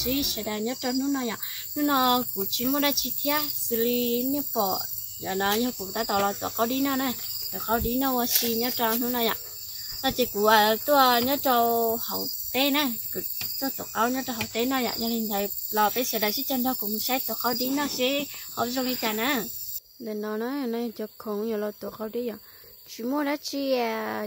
Tsis sawv daws nyob rau hnub no yom, hnub no kuv tsis muaj dab tsi thiab xws li nej pom, yog kuv tab tom los tuav qaub dib noj na, tuav qaub dib noj ua si nyob rau hnub no yom. No ces kuv tuaj nyob rau hauv teb na, kuv tuaj tuav qaub nyob rau hauv teb no yom, yog li ntawd los peb sawv daws sib caug nrog kuv mus saib tuav qaub dib noj seb ho zoo li cas na. Ntawm no na, no yog cov khoom yuav los tuav qaub dib yom, tsis muaj dab tsi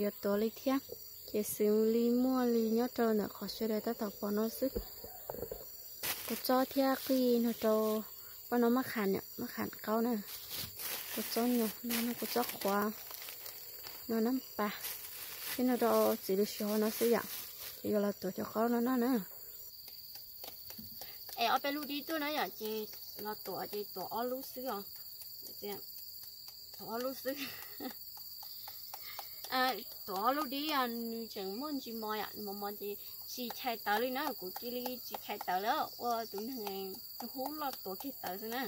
yuav tuav li thiab, ces xws li muaj li nyob rau ntawm qhov sawv daws tab tom pom no xwb. Kua txob thiab qij no rau, pab no mab kham, mab kham qaub na, kua txob nyoos no, kua txob qhuav no, nab pas, thiab no rau txiv lws suav no xwb yom, ces yuav los tuav cov qaub no noj na. Es ob peb lub dib tuaj na yom, ces los tuav ces tuav ob lub xwb os. Tuav ob lub xwb. Tuav ob lub dib, nws tseem muaj ntsis mos, mos mos ces tsis chais tawv li na, kuv cia li tsis chais tawv li, ua tus neeg hub loj tuav kiag tawv xwb na.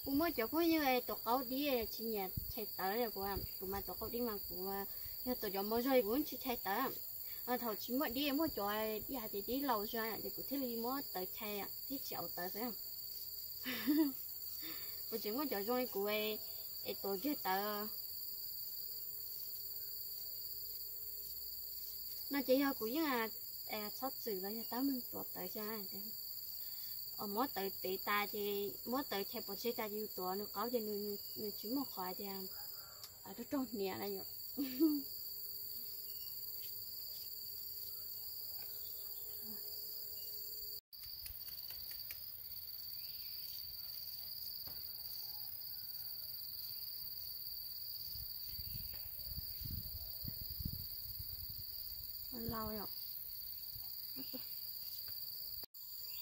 Kuv muaj cov phooj ywg tuav qaub dib tsis nyiam chais tawv, kuv mas tuav qaub dib mas kuv yog tuav cov mos zog kuv tsis chais tawv. Thaum tsis muaj dib, muaj cov dib hais tias dib laus zog ces kuv thiaj li muab tawv chais thiab tsis au tawv xwb. Kuv tseem muaj cov zoo li kuv es tuav kiag tawv. No ces yog kuv yeej txhob txwm los yog tab meeg tuav tawv xwb. Muab tawv tev tas ces muab tawv chais pov tseg tas ces yus tuav nws qaub ces nws tsis muaj qhov tias raug raug hniav na yom.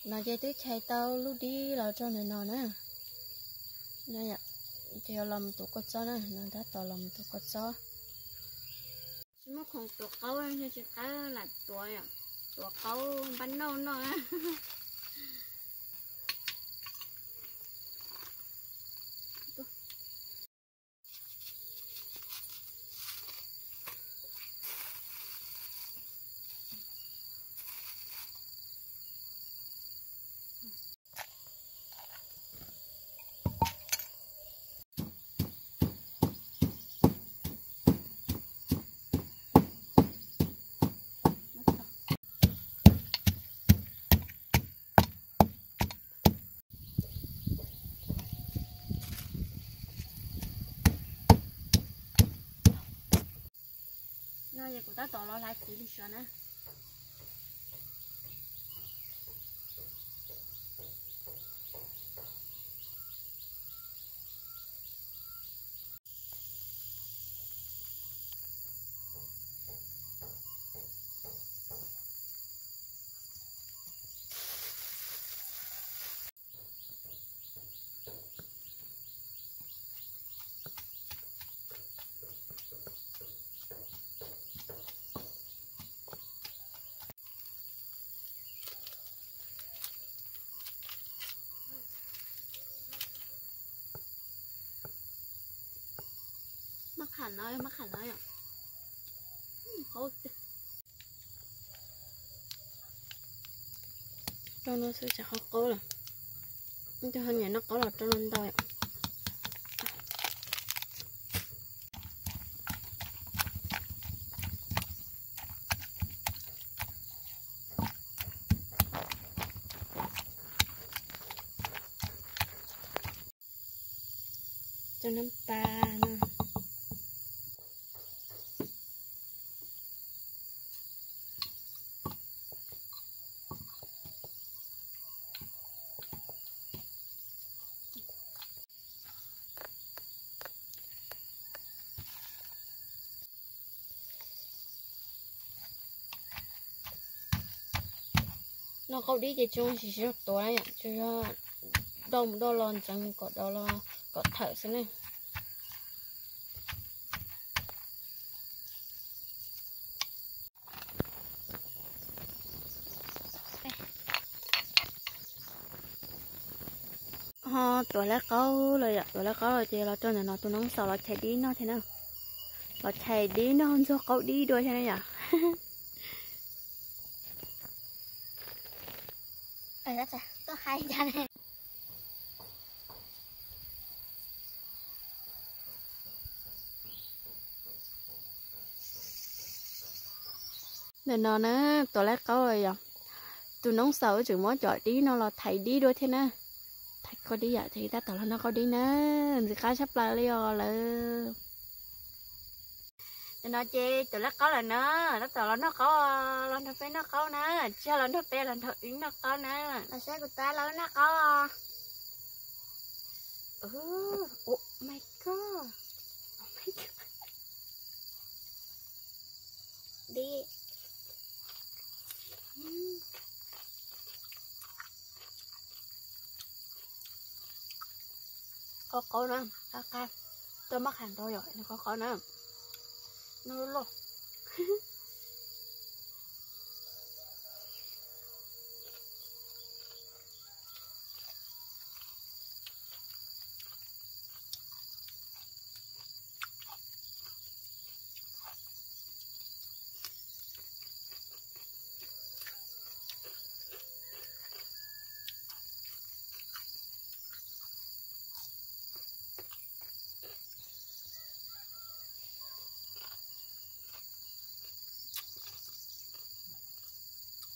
No ces twb chais tau lub dib los rau ntawm no na. Ces yuav los mus tuav kua txob na, no tab tom los mus tuav kua txob. Tsis muaj khoom tuav qaub, tsis qab lam tuav, tuav qaub npab nauj noj. No es kuv tab tom los hlais txiv lws suav na. Mab kham no, mab kham no yom. Rau no xwb tsam qhov qaub lawm. Ib tug ho nyiam noj qaub los rau no ntau yom. Rau nab pas no. Noj qaub dib ces tsis zoo siv zog tuav, tsuas yog rau mus do los ntxeev kom do los kom thawm xwb ne. Ho tuav lawv qaub los yom, tuav lawv qaub los ces los rau ntawm no tus noob xaus los chais dib noj thiab na. Los chais dib noj ntxuag qaub dib dua thiab na yom. Ntawm no na, tuav lawv qaub los yom. Tus noob xaus tseem muab cov dib no los thaiv dib dua thiab na. Thaiv qaub dib yom, ces tab tom los noj qaub dib na. Ntxim qab tshaj plaws li os lawv. Ntawm no ces tuav lawv qaub lawm na, tab tom los noj qaub, los nrog peb noj qaub na. Tsis yog los nrog peb, los nrog wb noj qaub na. Los saib kuv tab los noj qaub. Oh my god. Oh my god. Dib. Qaub qaub na, qab qab. Tuaj maj qham ntau yom, nws qaub qaub na. Noj loj loj.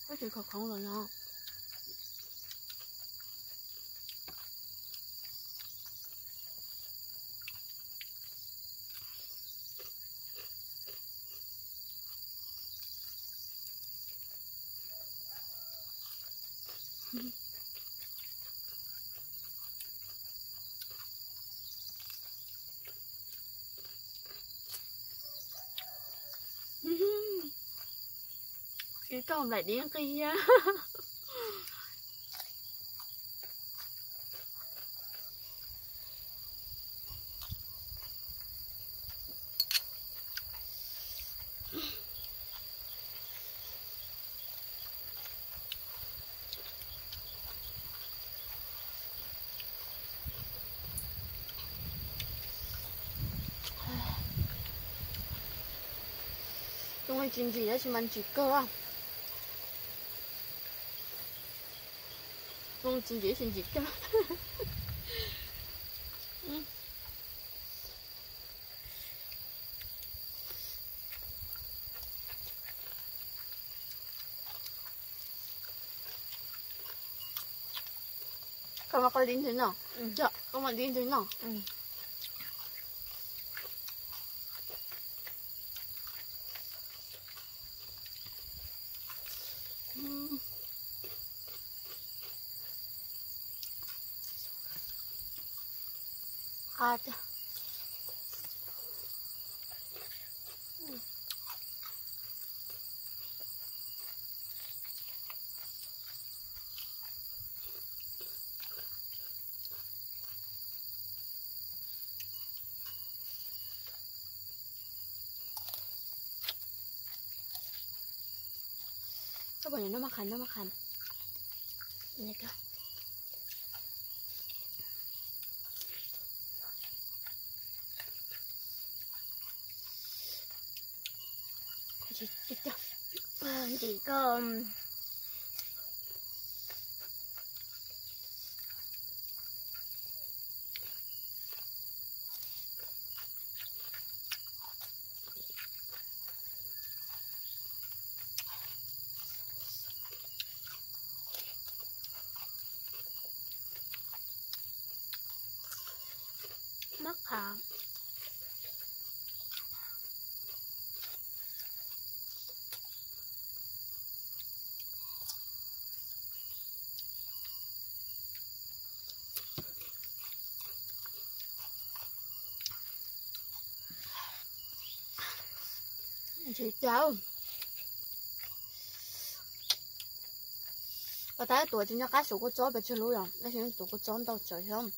Tab sis khov khoov lawm no. Ib kauj nplaim dib nqig thiab. Zoo li tsis ntsim tab sis mas ntsim kawg. Zoo tsis ntsim tab sis ntsim kawg. Koj muab qaub dib ntxiv no. Koj muab dib ntxiv no. Qab tiag. Koj puas noj maj qham, noj maj qham. Ntsim koj. Maj qham. Ntsim cas. Pas tas tuav tsis nco qab suav kua txob pes tsawg lub yom, tab sis tuav kua txob ntau tsawv xwb.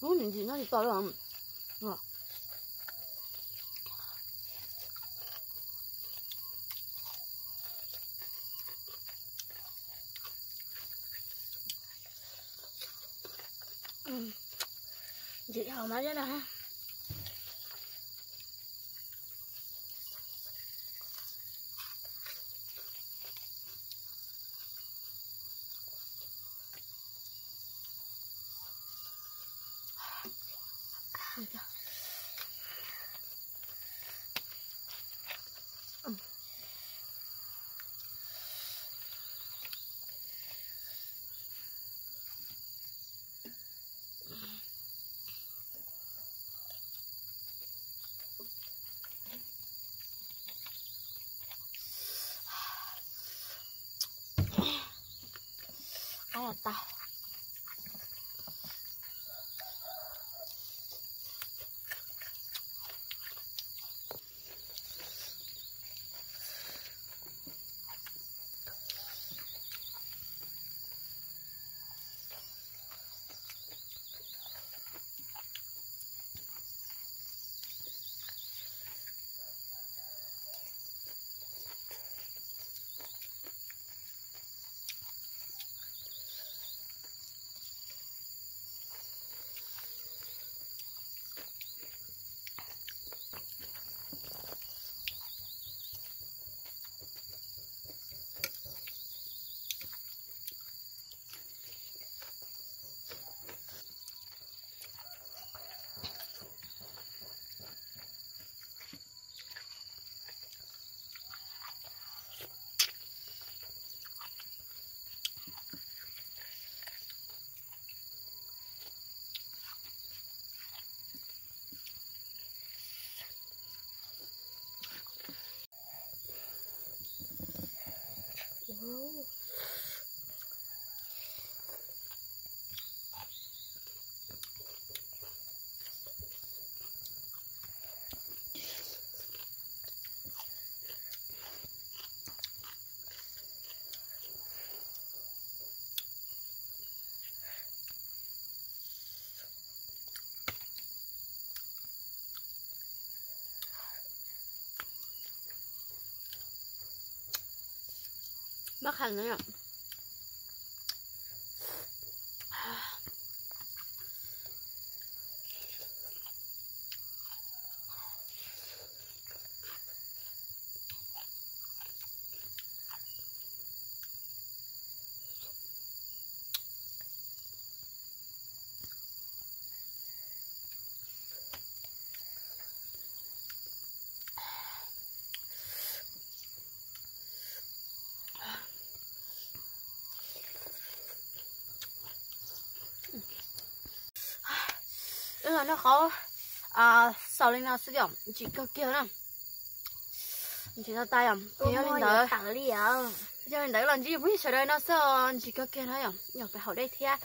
Ub, ntsim no tsis tau lawm. Ntsim hau mas zab na. Qab los tag. Mab khas no yom. Wb los noj qhauv xaus li no xwb yom, ntsim kawg kiag na. Ntsim tau tas yom, ces yog li ntawd, yog li ntawd los ntsib phooj ywg sawv daws no xwb, ntsim kawg kiag na yom, yog peb haus dej thiab.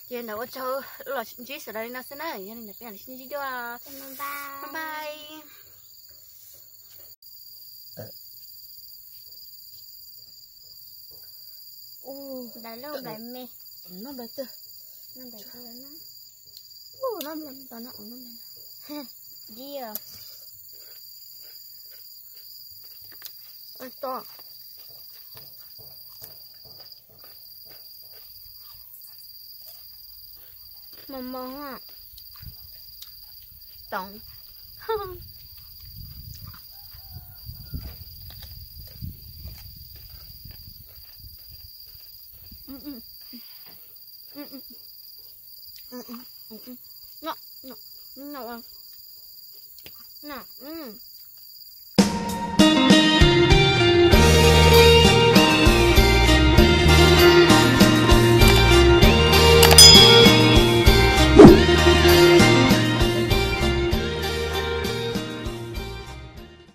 Ces ntawd ua tsaug, los ntsib sawv daws li no xwb na, yog li ntawd peb mam li sib ntsib dua. Bye bye. Nplais loj nplais me. Noj nplais twg? Noj nplais twg no? Noj nplais tau na, noj nplais. Dios. Tos. Mos mos. Toov. Noj, noj, noj. No, mm.